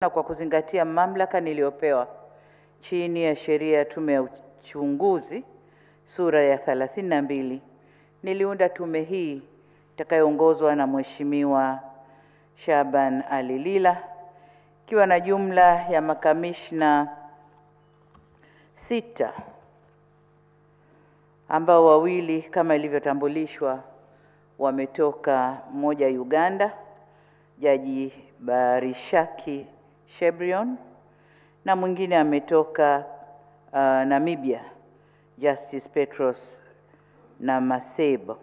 Na kwa kuzingatia mamlaka niliyopewa chini ya sheria ya Tume ya Uchunguzi sura ya 32, niliunda tume hii itakayoongozwa na Mheshimiwa Shaban Ali Lila, ikiwa na jumla ya makamishna 6 ambao wawili kama ilivyotambulishwa wametoka, mmoja Uganda, Jaji Barishaki Shebrion, na mwingine ametoka Namibia, Justice Petros na Masebo.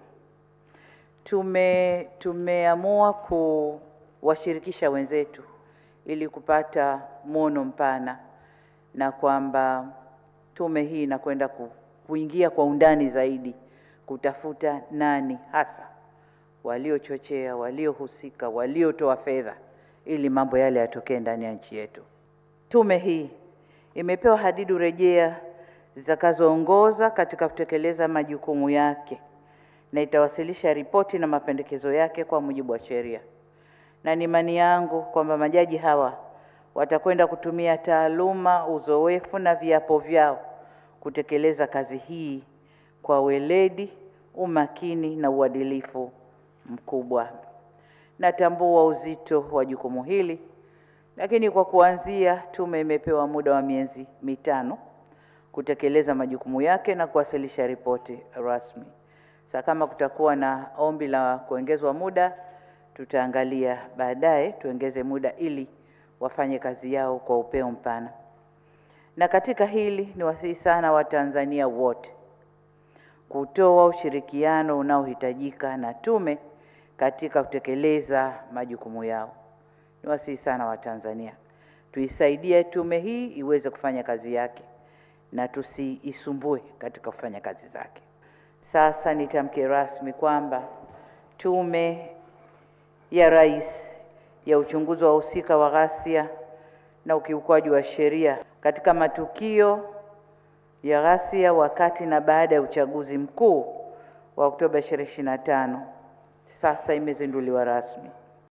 Tumeamua kuwashirikisha wenzetu ili kupata muono mpana, na kwamba tume hii inakwenda kuingia kwa undani zaidi kutafuta nani hasa waliochochea, waliohusika, waliotoa fedha ili mambo yale yatokee ndani ya nchi yetu. Tume hii imepewa hadidu rejea zitakazoongoza katika kutekeleza majukumu yake na itawasilisha ripoti na mapendekezo yake kwa mujibu wa sheria. Na ni imani yangu kwamba majaji hawa watakwenda kutumia taaluma, uzoefu na viapo vyao kutekeleza kazi hii kwa weledi, umakini na uadilifu mkubwa. Natambua uzito wa jukumu hili, lakini kwa kuanzia tume imepewa muda wa miezi 5 kutekeleza majukumu yake na kuwasilisha ripoti rasmi. Sasa kama kutakuwa na ombi la kuongezwa muda, tutaangalia baadaye tuongeze muda ili wafanye kazi yao kwa upeo mpana. Na katika hili ni wasihi sana Watanzania wote kutoa ushirikiano unaohitajika na tume katika kutekeleza majukumu yao. Ni wasihi sana Watanzania tuisaidie tume hii iweze kufanya kazi yake na tusiisumbue katika kufanya kazi zake. Sasa nitamke rasmi kwamba Tume ya Rais ya Uchunguzi wa Wahusika wa Ghasia na Ukiukwaji wa Sheria katika matukio ya ghasia wakati na baada ya uchaguzi mkuu wa Oktoba 25 sasa imezinduliwa rasmi.